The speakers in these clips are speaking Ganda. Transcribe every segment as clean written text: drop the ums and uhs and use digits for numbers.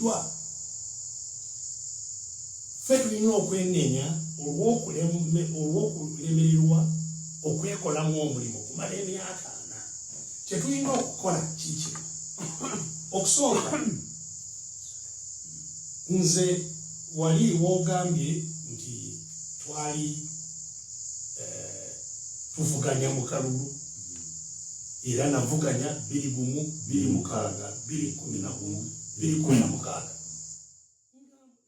Kituukiddwa. Ffe tulina okwenenya olw'okulemererwa okwekolamu omulimu okumala emyaka 40. Kyetulina okukola kikino: okusooka, nze wali woogambye nti twali tuvuganya mu kalulu, era navuganya 21, 26, 211, 216.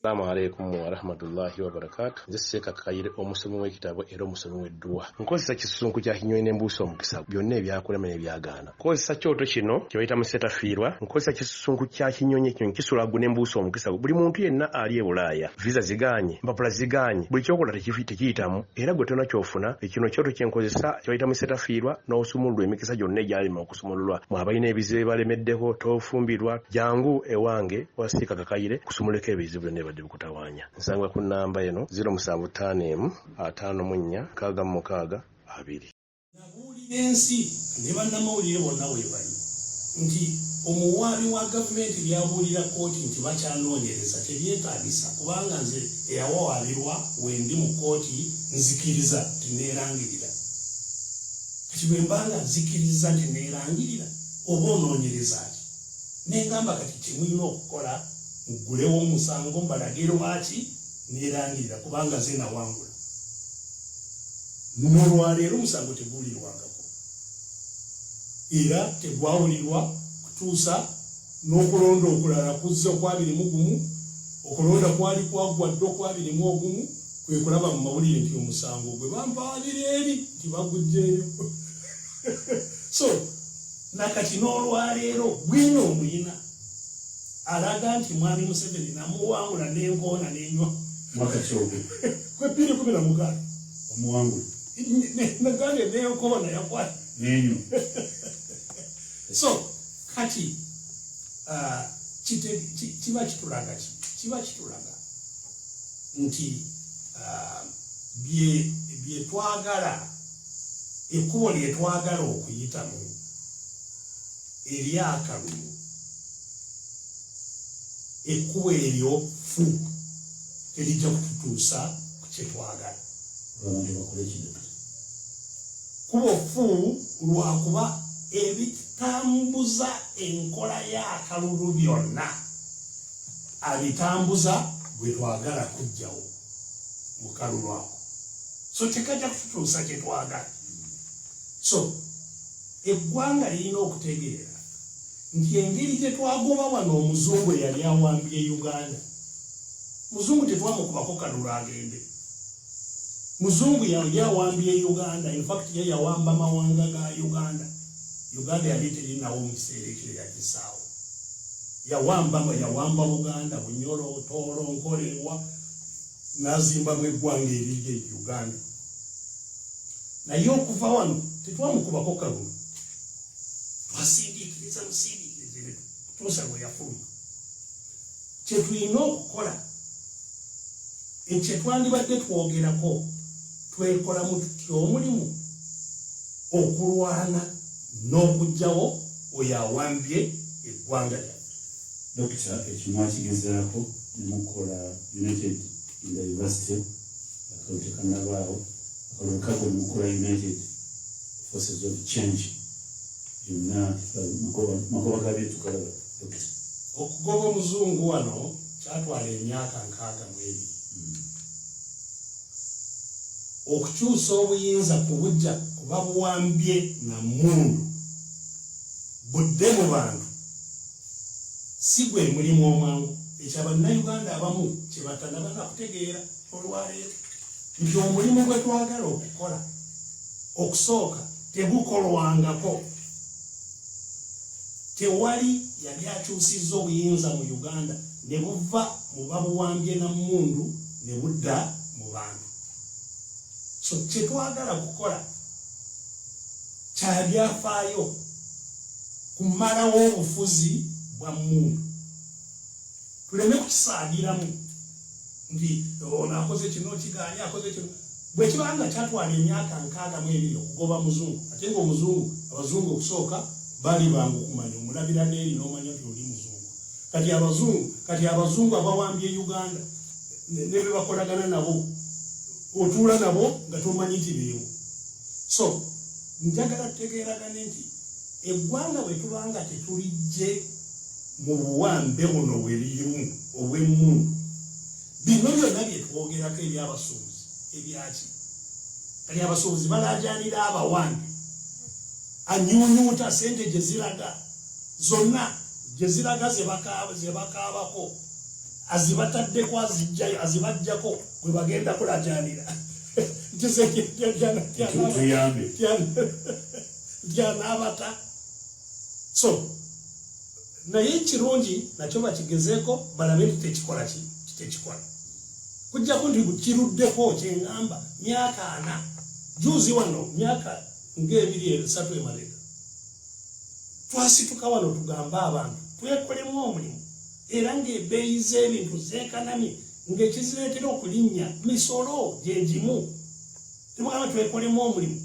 Assalamu alaikum warahmatullahi wabarakatu. Nze Seeka Kayire, omusomi w'ekitabo era omusomi w'edduwa. Nkozesa kisusunku kya kinyonyi n'embuusa omukisa, byonna ebyakulema n'ebyagaana. Nkozesa kyoto kino kye bayita musetafiirwa. Nkozesa kisusunku kya kinyonyi, ekinyonyi kisula ggu n'embuusa omukisa. Buli muntu yenna ali e Bulaaya, visa zigaanye, empapula zigaanye, buli kyokola tekiyitamu, era gwe tolina ky'ofuna. Kino kyoto kye nkozesa kye bayita musetafiirwa, n'osumululwa emikisa gyonna egyalema okusumululwa. Mwe abalina ebizibu ebibalemeddeko, tofumbirwa, jangu ewange wa Seeka Kakayire kusumuleko ebizibu byonna ebibadde bikutawaanya. Nsangibwa ku nnamba eno 075 54 66 2. Nabuulira ensi ne bannamawulire bonna weebali nti omuwaabi wa gavumenti by'abuulira kkooti nti bakyanoonyereza tebyetaagisa kubanga nze eyawawaabirwa wendi mu kkooti nzikiriza nti neerangirira. Kati bwe mba nga nzikiriza nti neerangirira oba onoonyereza ki? Ne ngamba kati kye mulina okukola muggulewo omusango mbalage lwaki neerangirira kubanga nze nawangula. Nolwaleero omusango teguwulirwangako era tegwawulirwa kutuusa n'okulonda okulala kuzze okwabiri mu gumu. Okulonda kwali kwaggwa dda okwabiri mu ogumu, kwe kulaba mu mawulire nti omusango gwe bampaabira eri nti baguggyeeyo. So nakati n'olwaleero bwino omuyina alaga nti mwami Museveni namuwangula n'enkoona n'enywa. Mwaka ki ogwo? Kwe 2016. Omuwangula? Nagambye n'enkoona yakwata. N'enywa. So kati kiba kitulaga ki? Kiba kitulaga nti bye twagala, ekkubo lye twagala okuyitamu eryakalulu, ekkubo eryo fu terijja kututuusa ku kye twagala. Abantu bakole ki, Dokita? Kubo fu lwakuba ebitambuza enkola y'akalulu byonna abitambuza gwe twagala kujjawo mu kalulu ako, so tekajja kututuusa kye twagala. So eggwanga lirina okutegeera nti engeri gye twagoba wano omuzungu eyali awambye Uganda, muzungu tetwamukubako kalulu agende. Muzungu yali awambye Uganda, in fact ye yawamba mawanga ga Uganda. Uganda yali terinawo mu kiseera ekyo, yagisaawo. Yawamba, yawamba Buganda, Bunyoro, Tooro, Nkolewa, n'azimbamu eggwanga erirye Uganda. Naye okuva wano tetwamukubako kalulu, twasindiikiriza busindiikirize kutuusa lwe yafuluma. Kyetulina okukola, kyetwandibadde twogerako, twekolamu tutya omulimu okulwana n'okugjawo oyo awambye eggwanga lyaffe. Dokita, ekyo mwakigezaako ne mukola United in Diversity, akalulu tekannabaawo. Akalulu kagwa ne mukola United Forces of Change. Byonna magoba gabyo tugalaba, Dokita. Okugoba omuzungu wano kyatwala emyaka 62. Okukyusa obuyinza kubujja kuba buwambye na mmundu budde mu bantu si gwe mulimu omwangu. Ekyo Abannayuganda abamu kye batanaba kutegeera olwaleero nti omulimu gwe twagala okukola, okusooka tegukolwangako. Tewali yali akyusizza obuyinza mu Uganda ne buva mu babuwambye na mmundu ne budda mu bantu. So kyetwagala kukola kyabyafaayo, kumalawo obufuzi bwa mmundu. Tuleme kukisaagiramu nti ono akoze kino kiganye, akoze kino. Bwe kibanga kyatwala emyaka 62 okugoba muzungu, ate nga omuzungu, abazungu okusooka bali bangu kumanya, omulabira n'eri n'omanya nti oli muzungu. Kati abazungu, kati abazungu abawambye Uganda ne be bakolagana nabo, otuula nabo nga tomanyi nti beewo. So njagala tutegeeragane nti eggwanga bwe tuba nga tetulijje mu buwambe buno bwe lirimu obw'emmundu, bino byonna bye twogerako eby'abasuubuzi ebyaki, kati abasuubuzi balaajanira abawambe, anyuunyuuta sente gye ziraga zonna gye ziraga ze bakaabako, azibataddeko, azijjayo, azibajjako, gwe bagenda kulajanira nti anaabata. So naye kirungi nakyo bakigezeeko balabe nti tekikola ki, tekikola kujjako nti kiruddeko. Kyeŋŋamba myaka 40, juzi wano myaka ng'ebiri esatu emabega twasituka wano tugambe abantu twekolemu omulimu, era ng'ebbeeyi z'ebintu zeekanamye, ng'ekizireetera okulinnya misolo gye gimu. Tebagamba twekolemu omulimu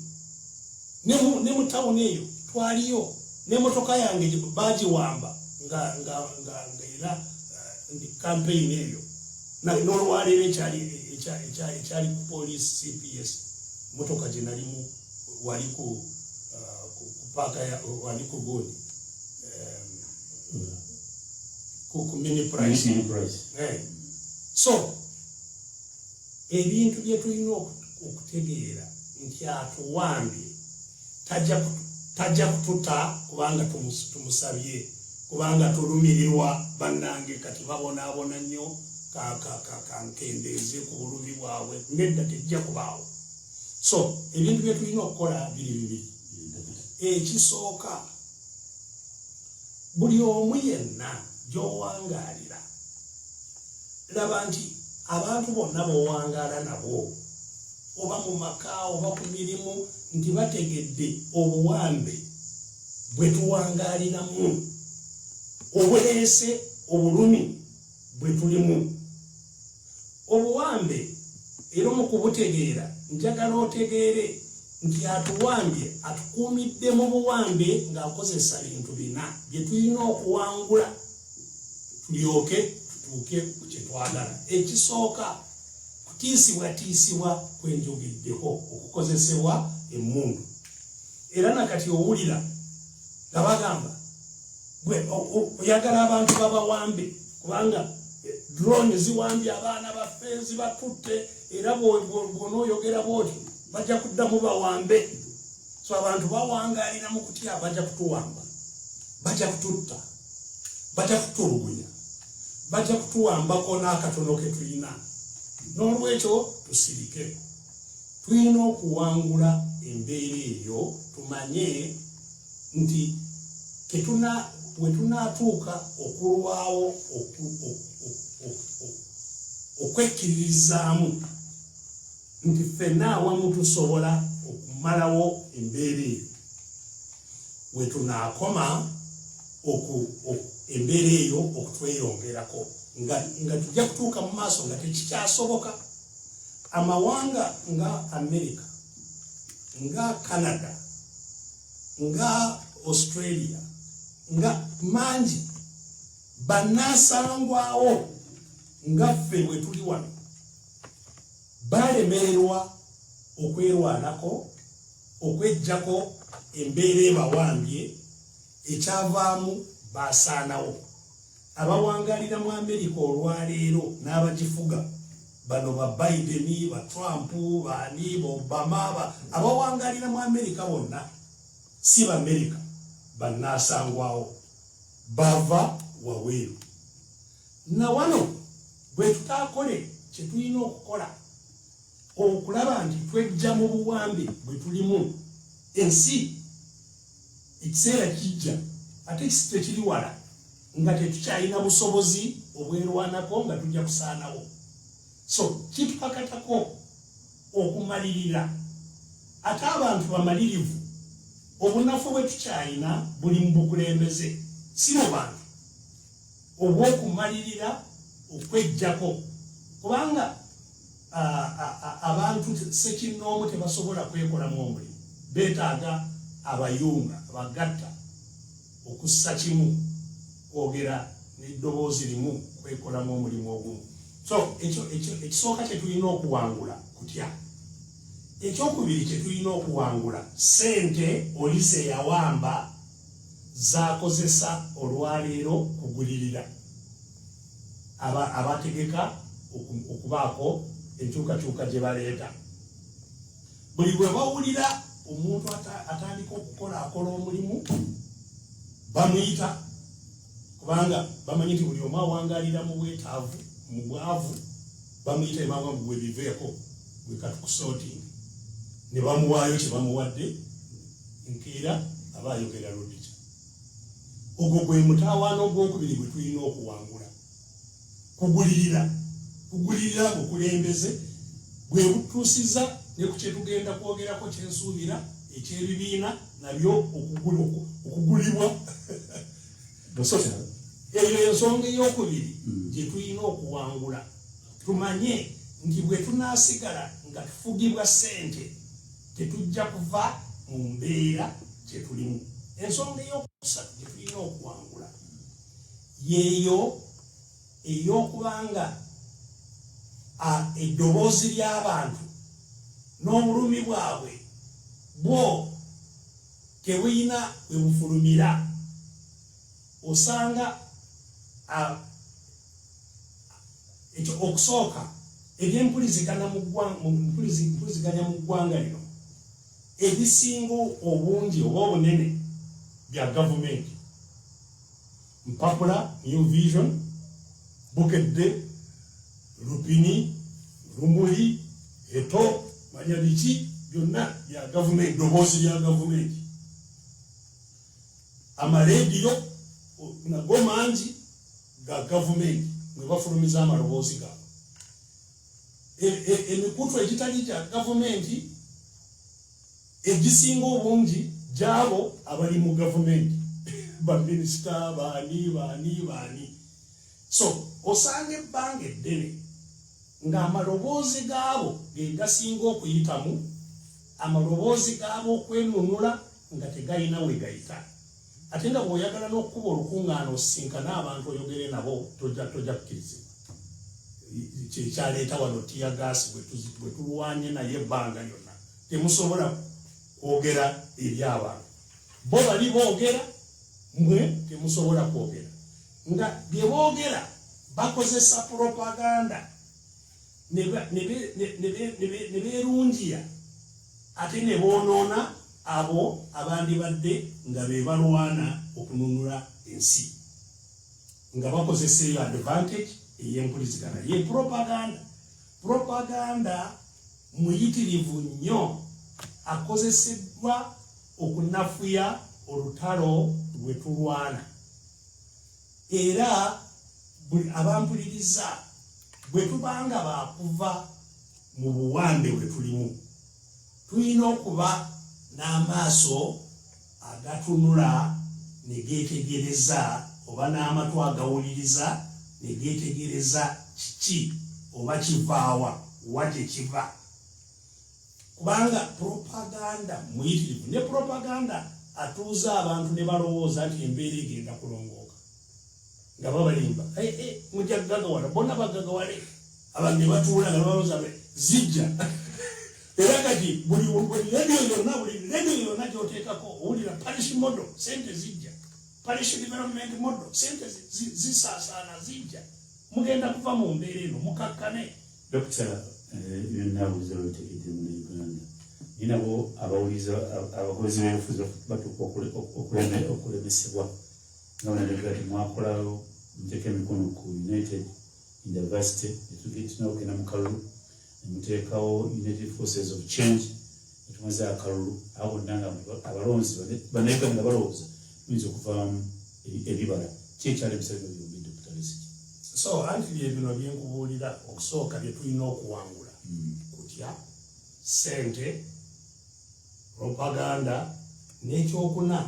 ne mu tawuni eyo twaliyo n'emmotoka yange bagiwamba nga nga nga nga era ndi campaign eyo. N'olwaleero ekyali ku police CPS, motoka gye nalimu wali ku paaka, wali ku gundi ku Mini Price. Mini Price. So ebintu bye tulina okutegeera nti atuwambye tajja kututa kubanga tumusabye, kubanga tulumirirwa bannange, kati babonaabona nnyo, kankendeeze ku bulumi bwabwe. Nedda, tejja kubaawo. So ebintu bye tulina okukola biri bibiri. Ekisooka, buli omu yenna gy'owangaalira, laba nti abantu bonna b'owangaala nabo, oba mu maka oba ku mirimu, nti bategedde obuwambe bwe tuwangaaliramu obuleese obulumi bwe tulimu. Obuwambe era mu kubutegeera, njagala otegeere nti atuwambye atukuumidde mu buwambe ng'akozesa bintu bina bye tulina okuwangula tulyoke tutuuke ku kye twagala. Ekisooka, kutiisibwatiisibwa kwenjogeddeko okukozesebwa emmundu. Era nakati owulira nga bagamba oyagala abantu babawambe kubanga drone ziwambye abaana baffe, zibatutte, era bw'onooyogera bwotyo bajja kuddamu bawambe. So abantu bawangaalira mu kutya, bajja kutuwamba, bajja kututta, bajja kutulugunya, bajja kutuwambako n'akatono ke tulina, n'olwekyo tusirike. Tulina okuwangula embeera eyo, tumanye nti tetuna we tunaatuuka okulwawo okwekkiririzaamu nti ffenna awamu tusobola okumalawo embeera eyo, we tunaakoma embeera eyo okutweyongerako nga tujja kutuuka mu maaso nga tekikyasoboka. Amawanga nga America, nga Canada, nga Australia, nga mangi bannasangwawo nga ffe bwe tuli wano, balemererwa okwerwanako okwejjako embeera ebawambye, ekyavaamu basaanawo. Abawangalira mu Amerika olwaleero n'abagifuga bano ba Biden, ba Trump, baani, ba Obama, abawangalira mu Amerika bonna si Bamerika, bannasangwawo bava wabweru. Nawano bwe tutaakole kye tulina okukola okulaba nti twejja mu buwambe bwe tulimu, ensi ekiseera kijja, ate kisi tekiri wala, nga tetukyalina busobozi obwerwanako, nga tujja kusaanawo. So kitukakatako okumalirira, ate abantu bamalirivu. Obunafu bwe tukyalina buli mu bukulembeze, si mu bantu, obw'okumalirira okwejjako, kubanga abantu sekinnoomu tebasobola kwekolamu omulimu, beetaaga abayunga, abagatta okussa kimu kwogera. n'eddoboozi limu kwekolamu omulimu ogumu. So ekyo ekisooka kye tulina okuwangula kutya. Ekyokubiri kye tulina okuwangula, ssente oli ze yawamba z'akozesa olwaleero kugulirira abategeka okubaako enkyukakyuka gye baleeta. Buli bwe bawulira omuntu atandika okukola akola omulimu, bamuyita, kubanga bamanyi nti buli omu awangaalira mu bwetaavu, mu bwavu. Bamuyita ebanga gwe biveeko, gwe katukusootinga, ne bamuwaayo kye bamuwadde. Nkeera aba ayogera ludikya. Ogwo gwe mutawaana ogwokubiri gwe tulina okuwangula, kugulirira. Kugulirira bukulembeze bwe butuusiza ne ku kyetugenda kwogerako, kyensuubira ekyebibiina nabyo okugulibwa. Eyo ensonga eyokubiri gye tulina okuwangula. Tumanye nti bwe tunaasigala nga tufugibwa ssente, tetujja kuva mu mbeera gye tulimu. Ensonga eyokusatu gye tulina okuwangula yeeyo ey'okubanga eddoboozi ly'abantu n'obulumi bwabwe bwo tebulina we bufulumira. Osanga ekyo okusooka, ebyempuliziganya mu ggwanga lino ebisinga obungi oba obunene bya gavumenti. Mpapula, New Vision, Bukedde, Lupini, Lumuli, eto manya biki, byonna bya gavumenti, ddoboozi lya gavumenti. Amaleediyo nago mangi ga gavumenti mwe bafulumiza amaloboozi gaabwe. Emikutu egitali gya gavumenti egisinga obungi gyabo abali mu gavumenti, baminisita, baani baani baani. So osanga ebbanga eddene ng'amaloboozi gaabo ge gasinga okuyitamu, amaloboozi gaabo okwenunula nga tegalina we gayita. Ate nga bw'oyagala n'okukuba olukuŋŋaana osisinkane abantu oyogere nabo, tojja kukkirizibwa. Kyekyaleeta wano teargas bwe tulwanye naye ebbanga lyonna. Temusobola kwogera eri abantu, bo bali boogera, mwe temusobola kwogera. Nga bye boogera bakozesa propaganda ne beerungiya, ate ne boonoona abo abandibadde nga be balwana okununula ensi, nga bakozesa eyo advantage ey'empulizigana ye propaganda. Propaganda muyitirivu nnyo akozeseddwa okunafuya olutalo lwe tulwana. Era buli abampuliriza, bwe tubanga bakuva mu buwambe bwe tulimu, tulina okuba n'amaaso agatunula ne geetegereza, oba n'amatu agawuliriza ne geetegereza kiki oba kivaawa, wa gye kiva, kubanga propaganda muyitirivu. Ne propaganda atuuza abantu ne balowooza nti embeera egenda kulongooka, nga babalimba, mujja kugagawala, bonna bagagawale. Abantu ne batuula nga balowooza zijja. Era kati buli rediyo yonna, buli rediyo yonna gy'oteekako, owulira parish model, sente zijja, parish development model, sente zisaasaana, zijja, mugenda kuva mu mbeera eno, mukakkane. Dokita, byonna awuliza lwetegedde mu Uganda, naye nabo abawuliza abagozi b'enfuzi batuuka okulemesebwa nga banadagala. Temwakolawo muteeka emikono ku United in Diversity, netugenda okugenda mu kalulu, nemuteekawo United Forces of Change, netumaze akalulu abo bonna nga abalonzi bannayuganda nga balowooza muyinza okuvaamu ebibala. Ki ekyalemesa bino byombi, Dr. Besigye? So anti bye bino byenkubuulira. Okusooka bye tulina okuwangula, kutya, ssente, propaganda, n'ekyokuna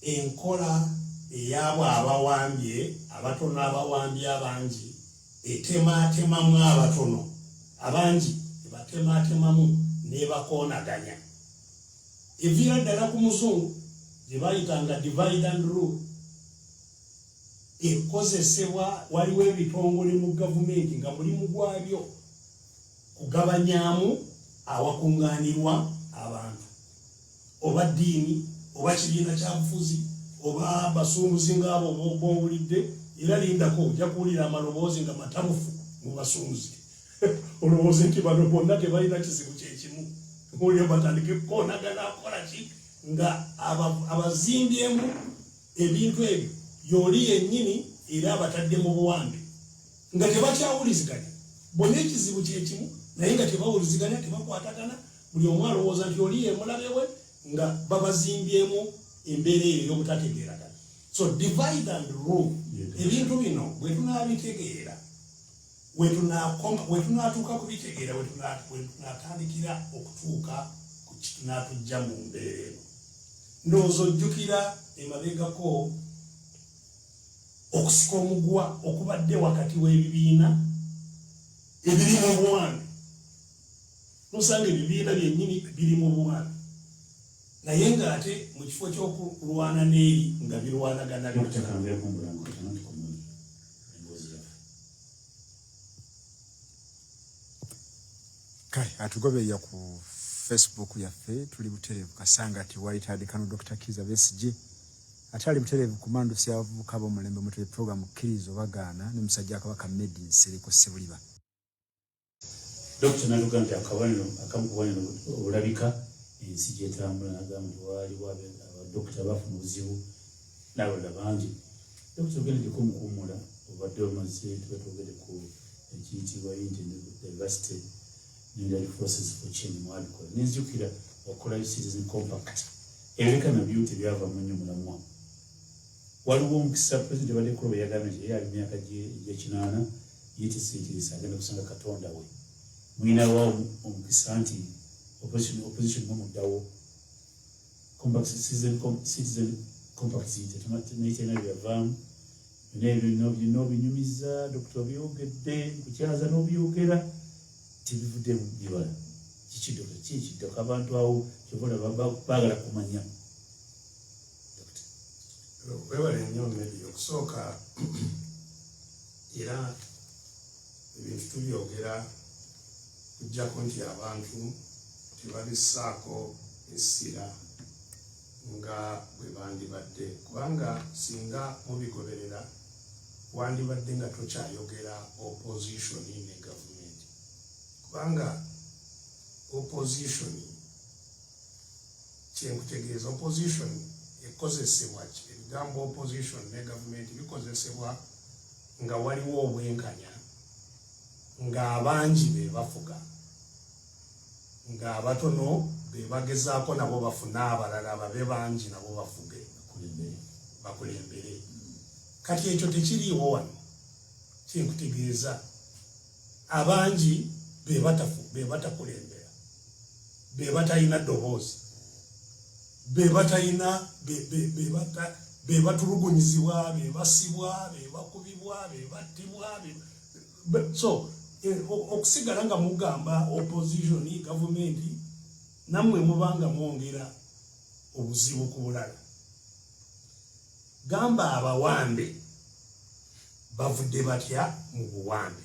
enkola ey'abo abawambye abatono, abawambye abangi, etemaatemamu abatono, abangi ebatemaatemamu n'ebakoonaganya. Eviira ddala ku muzungu gye bayitanga divide and rule. Ekozesebwa, waliwo ebitongole mu gavumenti nga mulimu gwabyo kugabanyaamu awakuŋŋaanirwa abantu, oba ddiini, oba kibiina kya bufuzi, oba basunguzi ngaabo bowulidde. Era lindako, ojja kuwulira amaloboozi nga matabufu mu basunguzi, olowooze nti bano bonna tebalina kizibu kyekimu. Olyo batandike kukoonagana, kukola ki, nga abazimbyemu ebintu ebyo y'oli yennyini, era abatadde mu buwambe nga tebakyawuliziganya. Bonna ekizibu kyekimu, naye nga tebawuliziganya, tebakwatagana. Buli omu alowooza nti oli yemulabe we, nga babazimbyemu embeera eyo ey'obutategeeragana. So divide and rule. Ebintu bino bwe tunaabitegeera, wetunaatuuka kubitegeera, wetunaatandikira okutuuka ku kitunaatujja mu mbeera eno. Ndowooza ojjukira emabegako okusika omuguwa okubadde wakati w'ebibiina ebiri mu buwambe. Nosanga ebibiina byennyini biri mu buwambe, naye ng'ate mu kifo ky'okulwana n'eri nga birwanagana. Dr. Kanveeko Mulango katono tukomye emboozi yaffe. Kale atugoberera ku Facebook yaffe, tuli butereevu kasanga tewalitandika no Dr. Kiza Besigye, ate ali butereevu ku mandusi y'abavubuka b'omulembe mutwe, program Kkiriza Obagaana, ne musajja Kabaka Medi Nsereko Ssebuliba. Dr. Naluga nti akabonero akamu ku bubonero obulabika ensi gyetambula, nagamba nti waaliwo abadokita bafuna obuzibu n'abalala bangi. Dr. ogendedeko mukuwummula, obadde omaze, tuba twogedde ku ekiyitibwa Unity Diversity United Forces for Change, mwabikola, nenzijukira okukolayo Citizen Compact, ebireka nabyo tebyava mu nnyo mulamwa. Waliwo omukisa President abadde kuloba, yagambye nti ye ali myaka gyekinaana, yeteseeteresa agenda kusanga Katonda we. Mulinawo omukisa nti opposition mumuddawo compact, citizen compact tetunaiterina byeyavaamu byonna ebyo byonna obinyumiza. Dokita, obyogedde nkukyaza n'obyogera, tebivudde bibala. Kiki dokita, ki ekiddako? Abantu awo kyova olaba baagala kumanya. Dokita. Webale nnyo Medi. Okusooka era ebintu tubyogera kujjako nti abantu tebabissaako essira nga bwe bandibadde, kubanga singa mubigoberera wandibadde nga tokyayogera opposition ne gavumenti, kubanga opposition, kyenkutegeeza, opposition ekozesebwa, ebigambo opposition ne gavumenti bikozesebwa nga waliwo obwenkanya, ng'abangi be bafuga, ng'abatono be bagezaako nabo bafune abalala babe bangi nabo bafuge, bakulembere. Kati ekyo tekiriiwo wano. Kyenkutegeeza, abangi be batakulembera, be batalina ddoboozi, be batalina, be batulugunyizibwa, be basibwa, be bakubibwa, be battibwa. So okusigala nga mugamba opposition, gavumenti, nammwe mubanga mwongera obuzibu ku bulala. Gamba abawambe bavudde batya mu buwambe?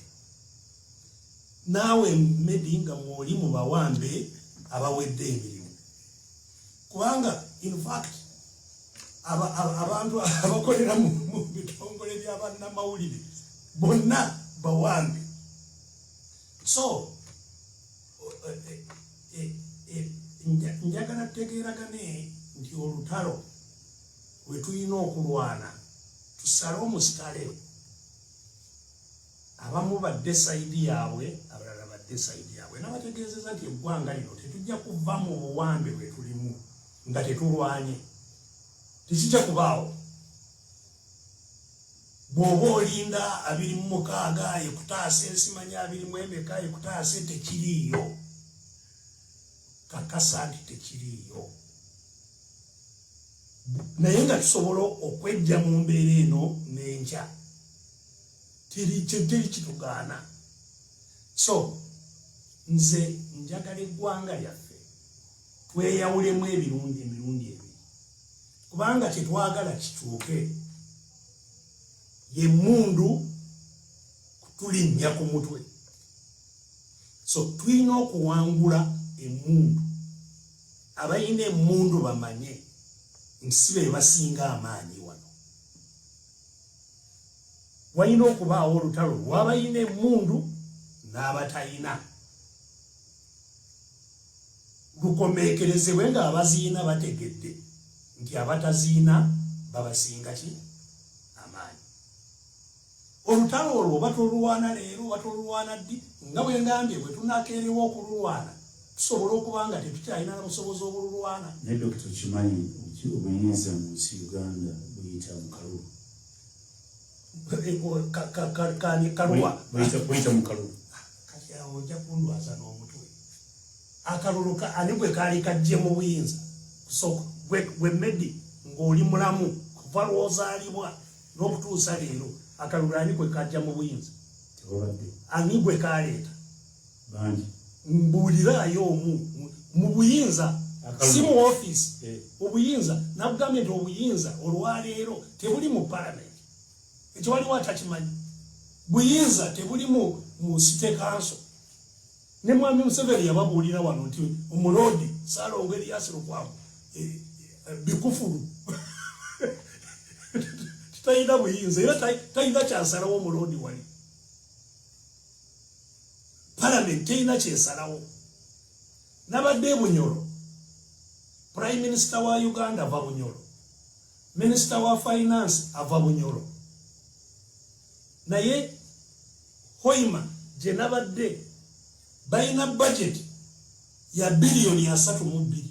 Naawe Medi nga mwoli mu bawambe abawedde emirimu, kubanga in fact abantu abakolera mu bitongole byabannamawulire bonna bawambe. So njagala tutegeeragane nti olutalo lwe tulina okulwana, tusale omusitale, abamu badde side yaabwe, abalala badde side yaabwe. Nabategeezeza nti eggwanga lino tetujja kuva mu buwambe bwe tulimu nga tetulwanye, tekijja kubaawo. Bw'oba olinda 26 ekutaasa ensimanya 20 emeka ekutaase, tekiriiyo. Kakasa nti tekiriiyo, naye nga tusobola okwejja mu mbeera eno n'enkya, teri kitugaana. So nze njagala eggwanga lyaffe tweyawulemu ebirungi emirundi ebiri, kubanga kyetwagala kituuke. Ye mundu kutulinnya ku mutwe. So tulina okuwangula emundu. Abalina emundu bamanye nti si be basinga amaanyi wano. Walina okubaawo olutalo lw'abalina emundu n'abatayina, lukomekerezebwe ng'abaziina bategedde nti abataziina babasinga ki amaanyi. Olutalo olwo oba tolulwana leero oba tolulwana ddi, nga bwe ngambye, bwe tunakeerewa okululwana tusobola okuba nga tetukyalina na busobozi obululwana. Naye Dokita, okimanyi obuyinza mu nsi Uganda buyita mu kalulu? Kaluwa? Buyita mu kalulu. Kati awo ojja kundwaza n'omutwe. Akalulu ani gwe kaali kajje mu buyinza? So gwe medi ng'oli mulamu kuva lw'ozaalibwa n'okutuusa leero, akalulu ani gwe kajja mu buyinza? Tewabadde. Ani gwe kaleeta? Bangi. Mbuuliraayo omu mu buyinza. Akalulu. Si mu ofiisi. Eh. Obuyinza, nakugambye nti obuyinza olwaleero tebuli mu palamenti. Ekyo waliwo atakimanyi? Buyinza tebuli mu city council. Ne mwami Museveni yababuulira wano nti omuloodi Saalongo Erias Lukwago bikufulu talina buyinza era talina kyasalawo. Omuloodi wali palamenti terina kyesalawo. Nabadde e Bunyoro, prime minister wa Uganda ava Bunyoro, minister wa finance ava Bunyoro, naye Hoima gye nabadde balina budget ya biliyoni 32,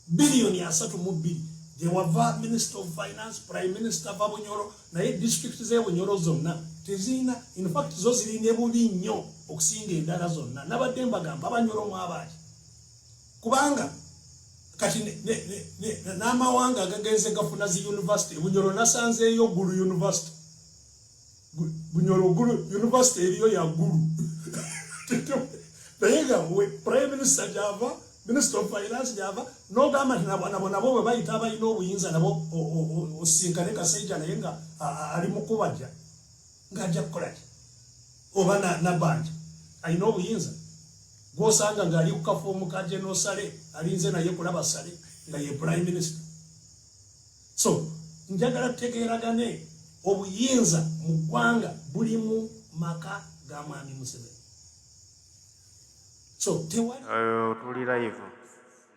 biliyoni 32. Gyewava minister of finance, prime minister ava Bunyoro, naye district z'e Bunyoro zonna tezirina. In fact zo zirina bubi nnyo okusinga endala zonna. Nabadde mbagamba, Abanyoro mwabaaki? Kubanga kati n'amawanga agagenze gafuna zi university. Bunyoro nasanzeeyo Gulu University. Bunyoro Gulu University eriyo ya Gulu, naye nga prime minister gyava, minister of finance gyava, nogamba nti nabo nabo bwe bayita abalina obuyinza nabo osinkane Kasaija, naye nga ali mukubajja ng'ajja kukolaki? Oba Nabanja alina obuyinza gwosanga ng'ali ku kafoomu ka General Sale, alinze naye kulaba Sale nga ye prime minister. So njagala tutegeeragane, obuyinza mu ggwanga buli mu maka ga mwami Museveni. So tewali Tuli live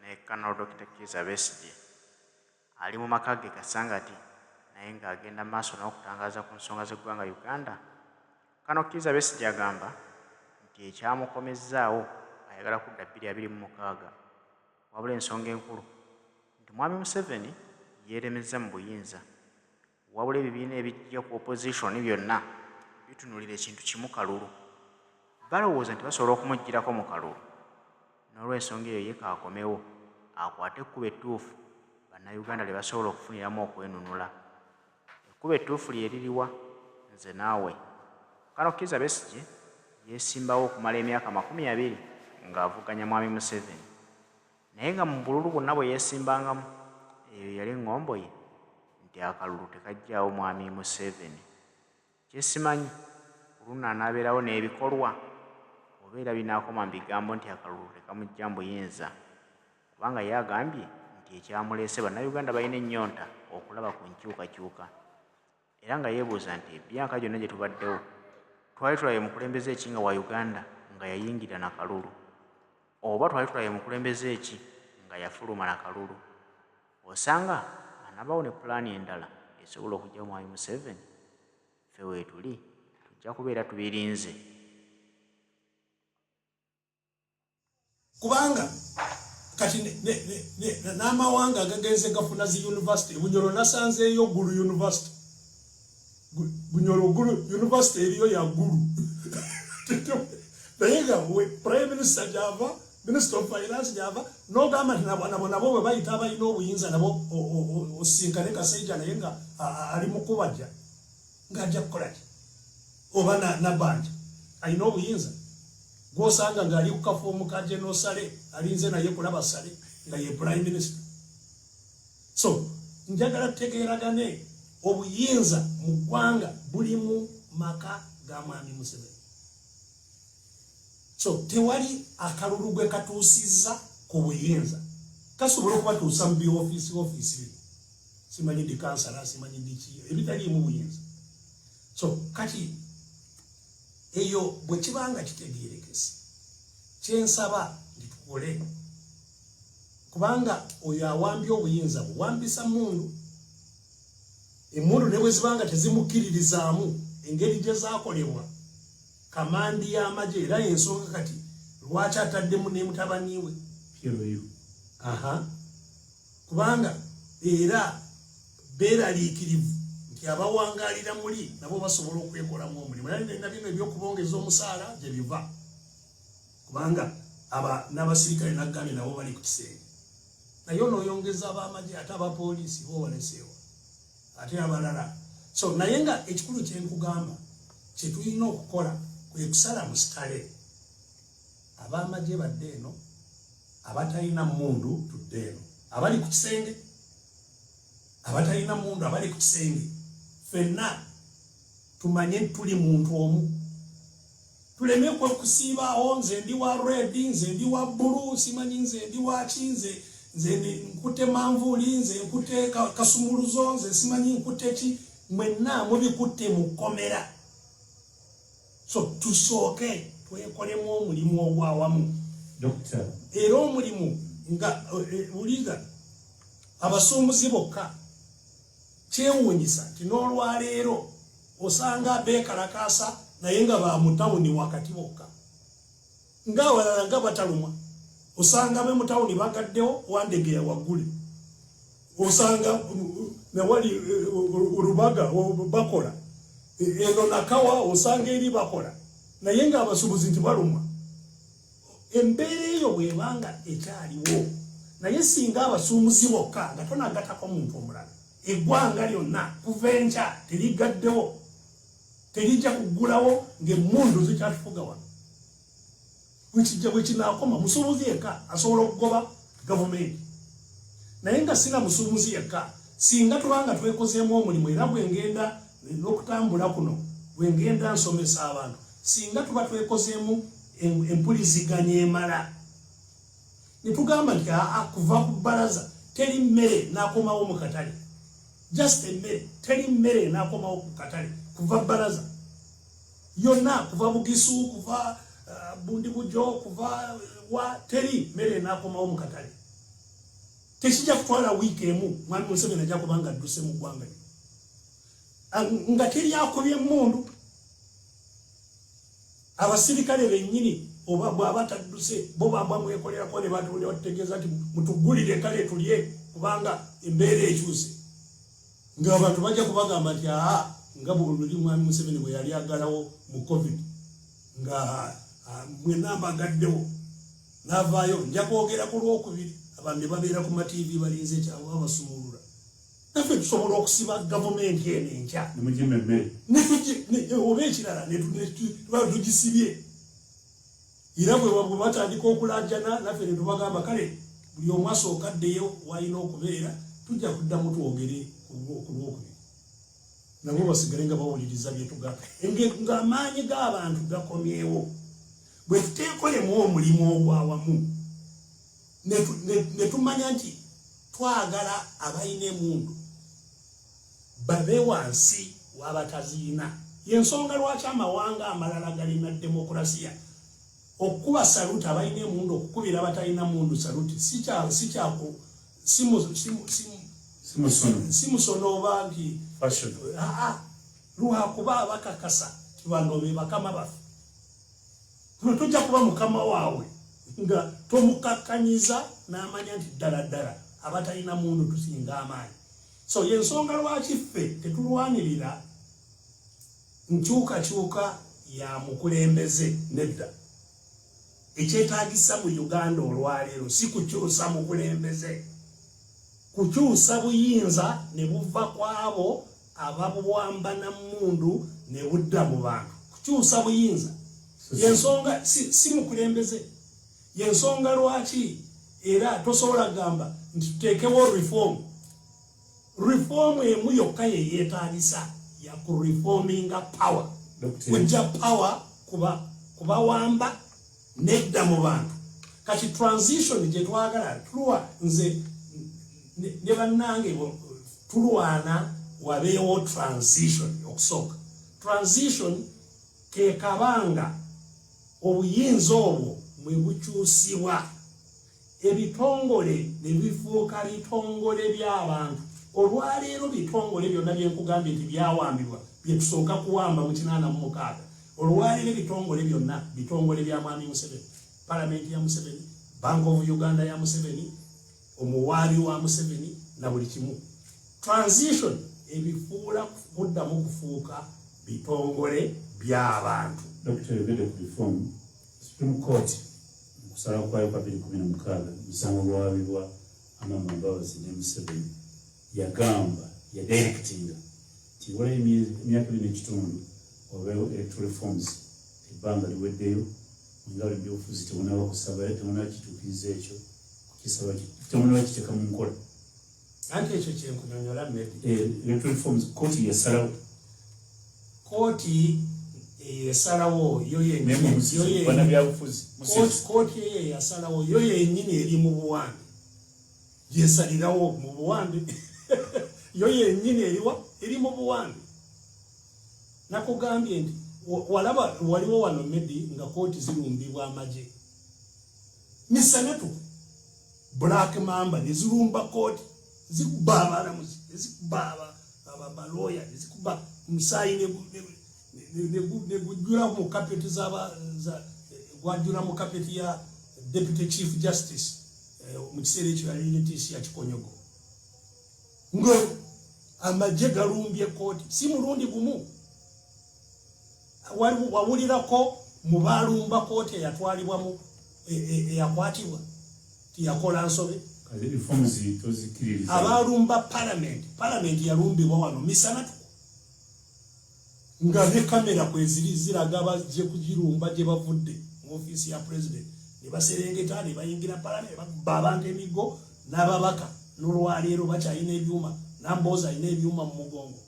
ne Colonel Dr. Kiza Besigye, ali mu maka ge Kasangati, naye ng'agenda maaso n'okutangaaza ku nsonga z'eggwanga Uganda. Colonel Kiza Besigye agamba nti ekyamukomezzaawo ayagala kudda 2026, wabula ensonga enkulu nti mwami Museveni yeeremezza mu buyinza, wabula ebibiina ebijja ku opposition byonna bitunuulira ekintu kimu, kalulu. Balowooza nti basobola okumuggyirako mu kalulu. N'olw'ensonga eyo ye kaakomewo akwate ekkubo ettuufu Bannayuganda lye basobola okufuniramu okwenunula. Ekkubo ettuufu lye liriwa? Nze naawe. Colonel Kiza Besigye yeesimbawo okumala emyaka 20 ng'avuganya mwami Museveni, naye nga mu bululu bwonna bwe yeesimbangamu, eyo yali eŋŋombo ye nti akalulu tekajjaawo mwami Museveni. Kyesimanyi ku luno anaabeerawo n'ebikolwa oba era binaakoma mu bigambo nti akalulu tekamujja mu buyinza, kubanga ye agambye nti ekyamuleese Bannayuganda balina ennyonta okulaba ku nkyukakyuka, era nga yeebuuza nti emyaka gyonna gye tubaddewo twali tulabye mukulembeze ki nga wa Uganda nga yayingira na kalulu, oba twali tulabye mukulembeze ki nga yafuluma na kalulu? Osanga anaabawo ne pulaani endala esobola okuggyawo mwami Museveni. Ffe weetuli tujja kubeera tubirinze. Kubanga kati n'amawanga agagenze gafuna zi university. Bunyoro nasanzeeyo Gulu University. Bunyoro Gulu University eriyo ya Gulu, naye nga prime minister gyava, minister of finance gyava, nogamba nti nabo bwe bayita abalina obuyinza nabo osinkane Kasaija, naye nga ali mukubajja ng'ajja kukolaki? Oba Nabanja alina obuyinza gwosanga ng'ali ku kafoomu ka General Sale, alinze naye kulaba Sale nga ye prime minister. So njagala tutegeeragane. Obuyinza mu ggwanga buli mu maka ga Mwami Museveni. So tewali akalulu gwe katuusizza ku buyinza. Kasobola okubatuusa mu biofiisi ofiisi bino, simanyi di kansala, simanyi diki, ebitaliimu buyinza. So kati eyo bwe kiba nga kitegeerekese, kyensaba nti tukole, kubanga oyo awambye obuyinza buwambisa mundu. Emmundu ne bwe ziba nga tezimukkiririzaamu engeri gye zaakolebwa kamandi y'amagye, era ensonga kati lwaki ataddemu ne mutabani we aha, kubanga era beeraliikirivu nti abawangaalira muli nabo basobola okwekolamu omulimu. Era na bino ebyokubongeza omusaala gye biva, kubanga aba n'abasirikale nagambye nabo bali ku kisenge, naye onooyongeza ab'amagye, ate abapoliisi bo baleseewa, ate abalala. So naye nga ekikulu kyenkugamba kyetulina okukola kwe kusala mu sitale. Ab'amagye badde eno, abatalina mundu tudde eno, abali ku kisenge, abatalina mundu, abali ku kisenge, ffenna tumanye tuli muntu omu, tuleme kwe kusiibaawo nze ndi wa red, nze ndi wa blue, simanyi nze ndi waki, nze nkute manvuuli, nze nkute kasumuluzo, nze simanyi nkute ki. Mwenna mubikutte mu kkomera. So tusooke twekolemu omulimu ogwawamu. Era omulimu nga wuliza abasuubuzi bokka, kyewuunyisa nti n'olwaleero osanga beekalakaasa naye nga ba mu tawuni wakati bokka, ng'abalala nga batalumwa. Osanga be mu tawuni bagaddewo, Wandegeya waggule, osanga newali Rubaga bakola, eno Nakawa osanga eri bakola, naye ng'abasuubuzi nti balumwa. Embeera eyo bw'ebanga ekyaliwo, naye singa abasuubuzi bokka nga tonagatako muntu omulala, eggwanga lyonna kuva enkya terigaddewo, terijja kuggulawo ng'emmundu zikyatufuga wano. Bwekijja bwekinaakoma, musuubuzi yekka asobola okugoba gavumenti, naye nga sina musuubuzi yekka. Singa tubanga twekozeemu omulimu, era bwengenda n'okutambula kuno, bwengenda nsomesa abantu, singa tuba twekozeemu empuliziganya emala ne tugamba nti aa, kuva ku bbalaza teri mmere n'akomawo mu katale, just emmere, teri mmere n'akomawo ku katale kuva bbalaza yonna, kuva Bugisu, kuva Bundibugyo, kuva wa, teri mmere n'akomawo mu katale, tekijja kutwala wiiki emu, Mwami Museveni ajja kubanga adduse mu ggwanga lyo nga teri akubye emmundu. Abasirikale bennyini oba bw'aba tadduse, bo bamwekolerako ne batutegeeza nti mutuggulire kale tulye kubanga embeera ekyuse, ng'abantu bajja kubagamba nti aa, nga luli Mwami Museveni bwe yali agalawo mu COVID nga mwenna mbagaddewo, n'avaayo nja kwogera ku Lwokubiri, abantu ne babeera ku matiivi balinze ekyabo babasumulula. Naffe tusobola okusiba gavumenti eno enkya oba ekirala tuba tugisibye, era bwe batandika okulajana naffe ne tubagamba kale buli omu asooka addeyo walina okubeera, tujja kuddamu twogere ku Lwokubiri, nabo basigale nga bawuliriza byetugamba ng'amaanyi g'abantu gakomyewo. Bwe tuteekolemu omulimu ogwawamu ne tumanya nti twagala abalina emundu babe wansi w'abataziina, yensonga lwaki amawanga amalala galina demokurasiya. Okukuba saluti abalina emundu, okukubira abatalina mundu saluti si musono oba nti lwakuba abakakasa ti bano be bakama baffe. Tojja kuba mukama waabwe nga tomukakkanyiza n'amanya nti ddala ddala abatalina mundu tusinga amaanyi. So yensonga lwaki ffe tetulwanirira nkyukakyuka ya mukulembeze, nedda. Ekyetaagisa mu Uganda olwaleero si kukyusa mukulembeze, kukyusa buyinza ne buva ku abo ababuwamba na mmundu ne budda mu bantu, kukyusa buyinza. Yensonga si mukulembeze. Yensonga lwaki era tosobola kugamba nti tuteekewo reform. Reform emu yokka yeyeetagisa, ya ku reforminga power, kujja power kuba kubawamba nedda mu bantu. Kati transition gye twagala tulwa, nze ne bannange tulwana wabeewo transition. Okusooka, transition ke kabanga obuyinza obwo mwe bukyusibwa, ebitongole ne bifuuka bitongole by'abantu. Olwaleero bitongole byonna byenkugambye nti byawambibwa, byetusooka kuwamba mu 86, olwaleero ebitongole byonna bitongole bya Mwami Museveni. Palamenti ya Museveni, Bank of Uganda ya Museveni, omuwaabi wa Museveni na buli kimu. Transition ebifuula kuddamu kufuuka bitongole by'abantu. Dr. Yogedde ku reform. Supreme Court mu kusalawo kwayo kwa 2016, musango gwawabibwa Amama Mbabazi ne Museveni, yagamba, yadirectinga nti walayo emyaka 2.5 wabeewo electoral reforms. Ebbanga liweddeyo nga buli byobufuzi tebunaba kusaba, tebunaba kituukiriza ekyo kukisaba, tebunaba kiteeka mu nkola. Anti ekyo kyenkunyonyola, Medi. Electoral reforms, kooti yasalawo. Kooti esalawo yo Bannabyabufuzi. Kooti eyo eyasalawo yo yennyini eri mu buwambe, gyesalirawo mu buwambe. Yo yennyini eriwa? Eri mu buwambe. Nakugambye nti walaba waliwo wano, Medi, nga kooti zirumbibwa amagye misanatu, Black Mamba nezirumba kooti, zikuba abalamuzi, nezikuba abalooya, nezikuba omusaayi negujjula mu kapeti, gwajjula mu kapeti ya Deputy Chief Justice mu kiseera ekyo yali Leticia Kikonyogo, nga amagye galumbye kooti. Si mulundi gumu. Wawulirako mu balumba kooti eyatwalibwamu, eyakwatibwa tiyakola nsobe? Abalumba palamenti, palamenti yalumbibwa wano misana tuku nga ne kamera kweziri ziraga bajje kugirumba gye bavudde mu ofiisi ya president, ne baserengeta ne bayingira palamenti, bakuba abantu emiggo n'ababaka. N'olwaleero bakyalina ebyuma, Namboozi alina ebyuma mu mugongo.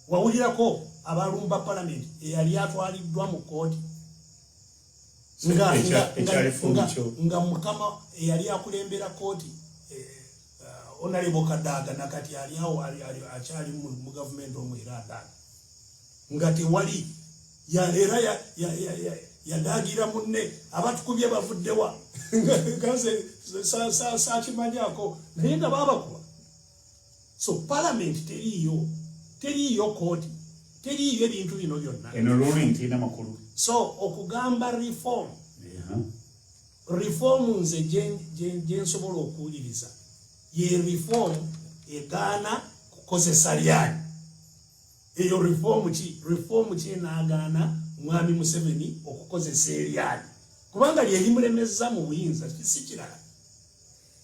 Wawulirako abalumba palamenti eyali atwaliddwa mu kooti nga mukama eyali akulembera kooti, Honorable Kadaga, nakati ali awo, akyali mu gavumenti omwo era adaaga nga tewali era yadaagira munne, abatukubye bavuddewa? Gaze saakimanyako, naye nga babakuba. So parliament teriiyo, teriiyo kooti, teriiyo ebintu bino byonna. Eno ruling terina makulu. So okugamba reform, reform nze gye nsobola okuwuliriza ye reform egaana kukozesa lyanyi. Eyo reform ki? Reform ki enaagaana Mwami Museveni okukozesa eryanyi, kubanga lyerimulemeza mu buyinza? Si kirala,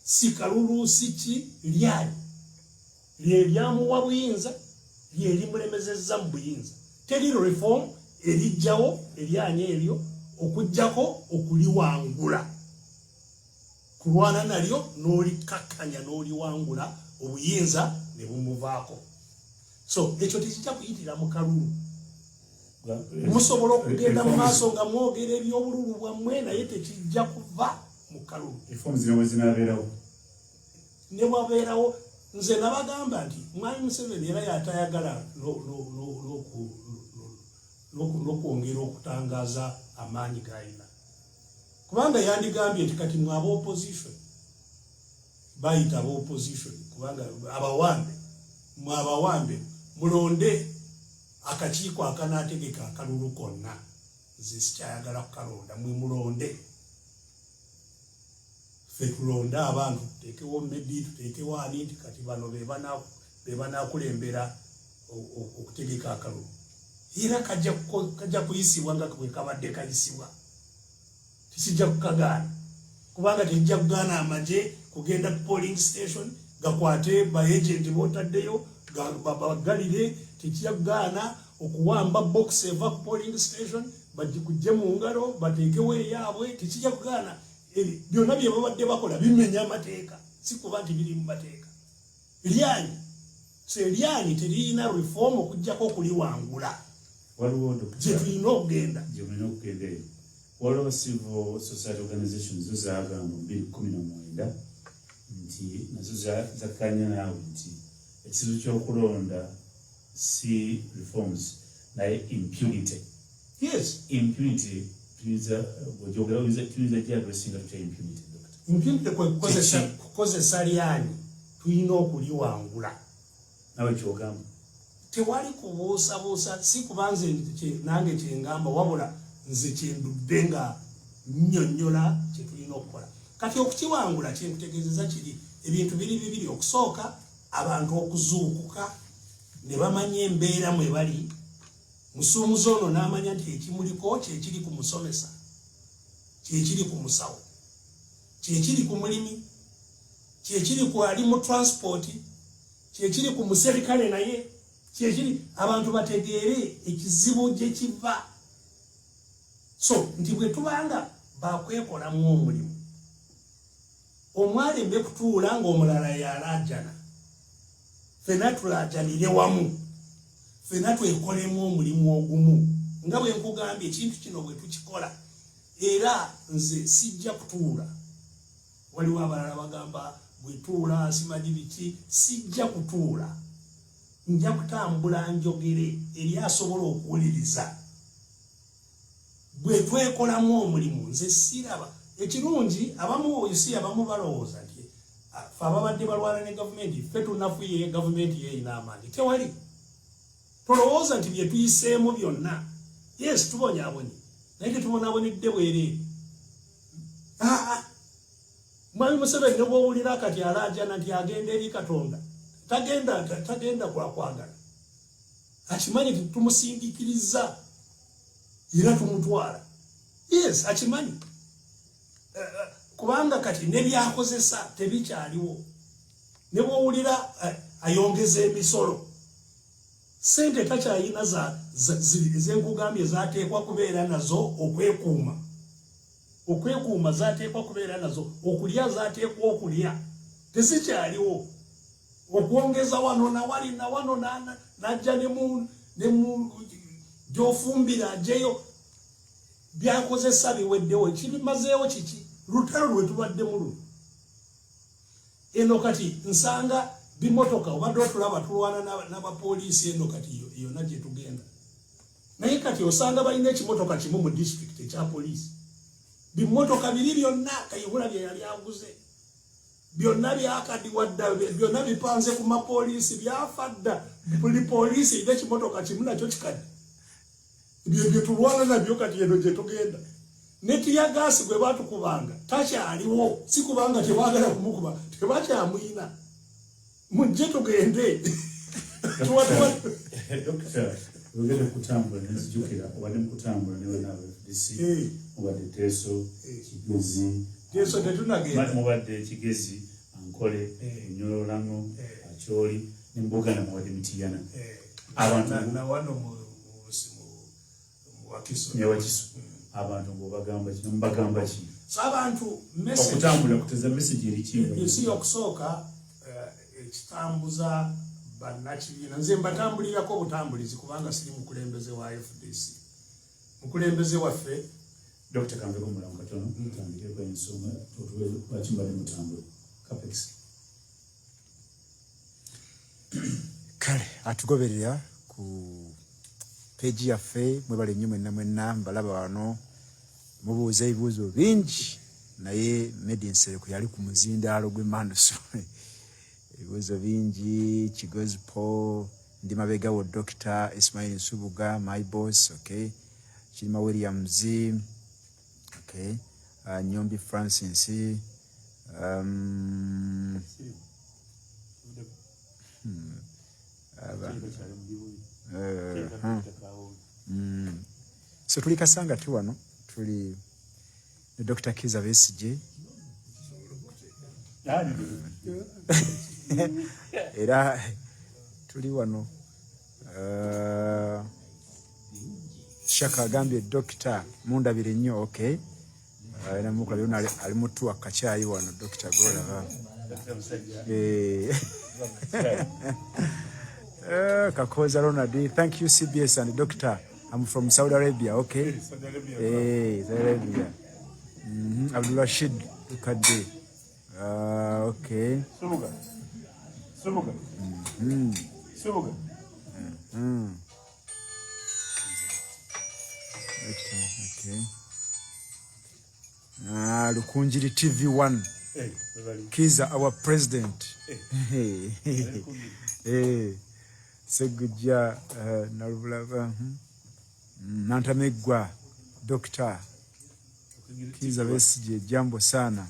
si kalulu, si ki, lyanyi lyeryamuwa buyinza, lyerimulemezezza mu buyinza. Teri reform erijjawo eryanyi eryo okugjako okuliwangula, kulwana nalyo n'olikkakkanya n'oliwangula, obuyinza ne bumuvaako. So ekyo tekijja kuyitira mu kalulu. Musobola okugenda mu maaso nga mwogera ebyobululu bwammwe, naye tekijja kuva mu kalulu. Reforms zino bwe zinaabeerawo? Ne bwabeerawo, nze nabagamba nti Mwami Museveni era yatayagala n'okwongera okutangaaza amaanyi g'alina, kubanga yandigambye nti kati mwe aba opposition, bayita aba opposition kubanga abawambe, mwe abawambe mulonde akakiiko akanaategeka akalulu konna, nze sikyayagala kukalonda, mwe mulonde, ffe tulonde abantu, tuteekewo Medi, tuteekewo ani, nti kati bano be banaakulembera okutegeka akalulu. Era kajja kuyisibwa nga bwe kabadde kayisibwa, tekijja kukagaana, kubanga tekijja kugaana amagye kugenda ku polling station gakwate ba agent botaddeyo bagalire, tekijja kugaana okuwamba box eva ku polling station bagikujje mu ngalo bateekewo eyaabwe, tekijja kugaana. Byonna bye babadde bakola bimenya amateeka, si kuba nti biri mu mateeka. Lyanyi. So eryanyi teririna reform okuggyako okuliwangula. Waliwo gye tulina okugenda. Gye mulina okugenda eyo. Waliwo civil society organizations zo zaagamba mu 2019 nti nazo zakkaanya naawe nti ekizibu ky'okulonda si reforms naye impunity. Impunity tuyinza bw'ogyogera tuyinza gyaddressinga tutya impunity, doctor? Impunity kwe kukozesa lyanyi, tulina okuliwangula. Nawe kyogamba? Tewali kubuusabuusa, si kuba nze nange kyengamba, wabula nze kyendudde nga nnyonnyola kyetulina okukola kati okukiwangula. Kyenkutegeezeza kiri, ebintu biri bibiri. Okusooka, abantu okuzuukuka ne bamanya embeera mwe bali. Musuumuzi ono n'amanya nti ekimuliko kyekiri ku musomesa, kyekiri ku musawo, kyekiri ku mulimi, kyekiri ku ali mu transport, kyekiri ku muserikale, naye kyekiri abantu bategeere ekizibu gye kiva. So nti bwe tubanga bakwekolamu omulimu, omwalembe kutuula ng'omulala yalaajana, ffena tulaajanire wamu, ffena twekolemu omulimu ogumu. Nga bwe nkugambye, ekintu kino bwe tukikola, era nze sijja kutuula. Waliwo abalala bagamba bwetuula simanyi biki. Sijja kutuula, nja kutambula njogere eri asobola okuwuliriza. Bwe twekolamu omulimu, nze siraba ekirungi. Abamu si abamu balowooza nti fe ababadde balwana ne gavumenti ffe tunafuye, gavumenti yeeyina amaanyi. Tewali, tolowooza nti bye tuyiseemu byonna. Yes, tubonyaabonye, naye tetubonaabonedde bwereere. Aa, mwami Museveni ne bwowulira kati alaajana nti agenda eri Katonda, tagenda, tagenda kwakwagala. Akimanyi nti tumusindiikiriza era tumutwala. Yes, akimanyi. Kubanga kati nebyakozesa tebikyaliwo. Ne bwowulira ayongeza emisolo, sente takyayina ezenkugambye zateekwa kubeera nazo okwekuuma. Okwekuuma zateekwa kubeera nazo, okulya zateekwa okulya, tezikyaliwo. Okwongeza wano nawali nawano, najja nemu gyofumbira ajeyo, byakozesa biweddewo. Kibimazeewo kiki? Lutalo lwe tubaddemu luno eno. Kati nsanga bimotoka obadde otulaba tulwana n'abapoliisi eno kati yonna gye tugenda, naye kati osanga balina ekimotoka kimu mu disitulikiti ekya poliisi. Bimotoka biri byonna Kayihura bye yali aguze byonna byakadiwa dda, byonna bipanze ku mapoliisi, byafa dda. Buli poliisi erina ekimotoka kimu, nakyo kikadde. Bye bye tulwana nabyo kati eno gye tugenda. Ne tear gas gwe batukubanga takyaliwo, si kubanga tebaagala kumukuba, tebakyamuyina. Mujje tugende. Dokita, ogenda kutambula nenzijukira obadde mukutambula ne bana aba FDC. Mubadde Teeso, Kigezi. Teeso tetunagenda. Mubadde Kigezi, Ankole, Nyololano, Acholi ne Mbuganda, mubadde Mitiyana. Abantu nawano mu Wakiso. Ne Wakiso. Abantu ng'obagamba ki? Mubagamba ki? So abantu okutambula kuteza message eri ki? Ensi yokusooka, ekitambuza bannakibiina, nze mbatambulirako obutambulizi kubanga siri mukulembeze wa FDC. Mukulembeze waffe Dr. Kanveko mulamu katono, tutandikeko ensonga otuwe lwaki mbadde mutambula capex. Kale atugoberera ku peegi yaffe, mwebale nnyo mwenna mwenna. Mbalaba wano mubuuza ebibuuzo bingi, naye Medi Nsereko yali ku muzindaalo gw'emanduso. Ebibuuzo bingi. Kigozi Paul, ndi mabega wo. Dr Ismail Nsubuga, my boss, okay. Kirima Williams, okay. Nyombi Francis, So tuli Kasangati wano, tuli ne Dr Kiza Besigye, era tuli wano. Shaka agambye, "Dokita mundabire nnyo." Okay. Era mukulabye ali mutuwa kacyayi wano, dokita golaba. Kakoza Ronald, thank you CBS and doctor. I'm from Saudi Arabia, okay? Saudi Arabia. Hey, Saudi Arabia. Abdul Rashid Lukadde. Okay. Subuga. Subuga. Subuga. Okay. Lukunjiri TV1. Eh, webali. Kiza our president. Eh. Eh. Segujja Nalubulaba. Nantameggwa Doctor Kiza Besigye, jambo sana.